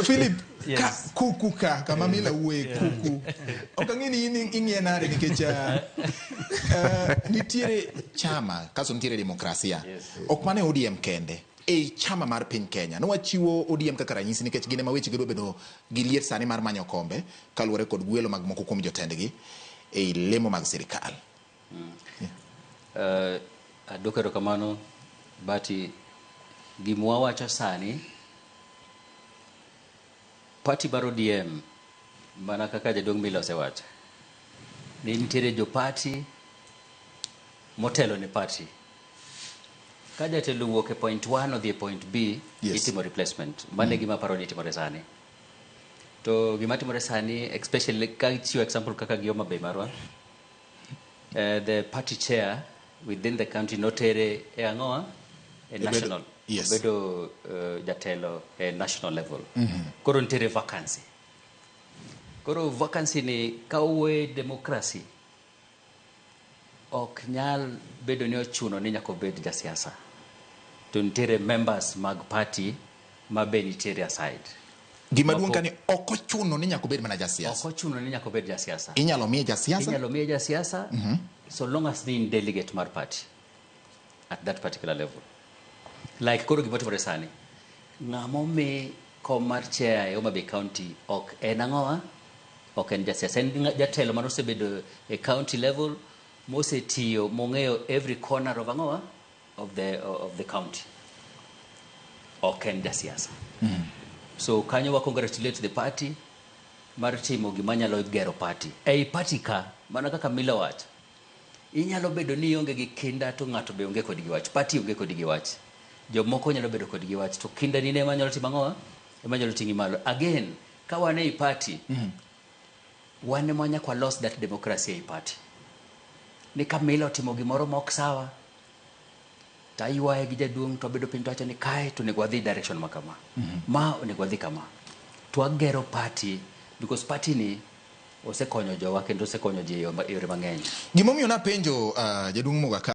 Philip, Yes. ka kuku ka kama Mila wuoye kuku. Ok ang'e ni in ing'iye nade nikech nitiere chama kaso nitiere demokrasia. Yes. Ok mana e ODM kende. Ei chama mar piny Kenya. Ne wachiwo ODM kaka ranyisi nikech gin ema weche gi dwa bedo gi liet sani mar manyo kombe kaluwore kod gwelo mag moko kuom jotendgi ei lemo mag sirikal. Aduoko erokamano Bati, gima wawacho sani, party mar ODM mana kaka jaduong' Mila osewacho ni nitiere jo party motelo ne party. Ka jatelo owuok e point 1 odhi e point B, itimo replacement. Mano e gima aparo ni timore sani. To gima timore sani, especially ka ichiwo example kaka gi Homa Bay marwa, the party chair within the county notere e ang'owa e national, obedo jatelo e national level. Koro nitiere vacancy. Koro vacancy ni ka owuoye democracy ok nyal bedo ni ochuno ni nyaka obed jasiasa. To nitiere members mag party ma be nitiere aside. Gima duong' ka ni ok ochuno ni nyaka obed mana jasiasa. Ok ochuno ni nyaka obed jasiasa. Inyalo miye jasiasa. Inyalo miye jasiasa so long as ni in delegate mar party at that particular level. Like koro gima timore sani, ng'ama omi kom mar chair e Homa Bay County ok en ang'owa? Ok en jasiasa. En jatelo mane osebedo e county level, mosetiyo, mong'eyo every corner of ang'owa? Of the county. Ok en jasiasa. So kanyo wa congratulate the party mar timo gima nyalo gero party. Ei party ka, mana kaka Mila owacho, inyalo bedo ni ionge gi kinda to ng'ato be onge kod gi wach. Party onge kod gi wach. Jomoko nyalo bedo kod gi wach to kinda ni ne ema nyalo timo ang'owa? Ema nyalo ting'i malo. Again, ka wan ei party, wan ema nyaka walos that democracy ei party. Ni ka Mila otimo gimoro mok sawa, to aywaye gi jaduong' to wabedo piny to wacho ni kae to onego wadhi direction ma kama. Ma onego wadhi kama. To wagero party because party ni osekonyo jowa kendo osekonyo ji e yore mang'eny. Gimomiyo napenjo jaduong' Muga ka